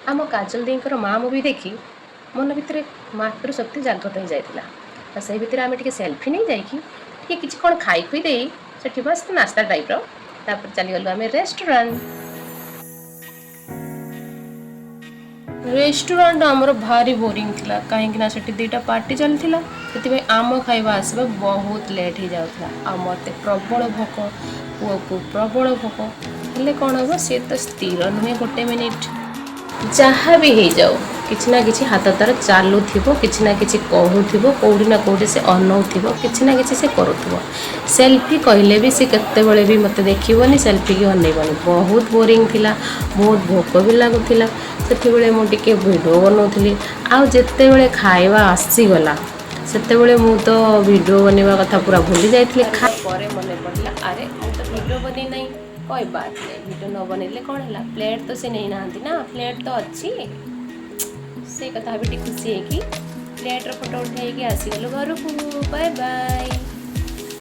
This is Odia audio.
ଆମ କାଜଲ ଦେଇଙ୍କର ମା ମୁଭି ଦେଖି ମନ ଭିତରେ ମାତୃଶକ୍ତି ଜାଗ୍ରତ ହେଇଯାଇଥିଲା। ଆଉ ସେଇ ଭିତରେ ଆମେ ଟିକେ ସେଲ୍ଫି ନେଇଯାଇକି, ଟିକେ କିଛି କ'ଣ ଖାଇ ଖୁଇ ଦେଇ ସେଠି ବସ୍ ନାସ୍ତା ଟାଇପ୍ର, ତାପରେ ଚାଲିଗଲୁ ଆମେ ରେଷ୍ଟୁରାଣ୍ଟ। ରେଷ୍ଟୁରାଣ୍ଟ ଆମର ଭାରି ବୋରିଂ ଥିଲା, କାହିଁକି ନା ସେଠି ଦୁଇଟା ପାର୍ଟି ଚାଲିଥିଲା। ସେଥିପାଇଁ ଆମ ଖାଇବା ଆସିବା ବହୁତ ଲେଟ୍ ହେଇଯାଉଥିଲା। ଆଉ ମୋତେ ପ୍ରବଳ ଭୋକ, ପୁଅକୁ ପ୍ରବଳ ଭୋକ। ହେଲେ କ'ଣ ହେବ, ସିଏ ତ ସ୍ଥିର ନୁହେଁ ଗୋଟେ ମିନିଟ୍। ଯାହା ବି ହେଇଯାଉ, କିଛି ନା କିଛି ହାତ ତାର ଚାଲୁଥିବ, କିଛି ନା କିଛି କହୁଥିବ, କେଉଁଠି ନା କେଉଁଠି ସେ ଅନଉଥିବ, କିଛି ନା କିଛି ସେ କରୁଥିବ। ସେଲ୍ଫି କହିଲେ ବି ସେ କେତେବେଳେ ବି ମୋତେ ଦେଖିବନି, ସେଲ୍ଫିକି ଅନେଇବନି। ବହୁତ ବୋରିଂ ଥିଲା, ବହୁତ ଭୋକ ବି ଲାଗୁଥିଲା। ସେତେବେଳେ ମୁଁ ଟିକେ ଭିଡ଼ିଓ ବନାଉଥିଲି। ଆଉ ଯେତେବେଳେ ଖାଇବା ଆସିଗଲା, ସେତେବେଳେ ମୁଁ ତ ଭିଡ଼ିଓ ବନେଇବା କଥା ପୁରା ଭୁଲି ଯାଇଥିଲି। ପରେ ମନେ ପଡ଼ିଲା, ଆରେ ମୁଁ ତ ଭିଡ଼ିଓ ବନେଇ ନାହିଁ। कोई बात नहीं, ଭିଡ଼ିଓ ନ ବନେଇଲେ କ'ଣ ହେଲା? ପ୍ଲେଟ୍ ତ ସେ ନେଇନାହାନ୍ତି ନା, ପ୍ଲେଟ୍ ତ ଅଛି। ସେ କଥା ଭାବି ଟିକେ ଖୁସି ହେଇକି ପ୍ଲେଟ୍ର ଫଟୋ ଉଠେଇକି ଆସିଗଲୁ ଘରକୁ। Bye bye.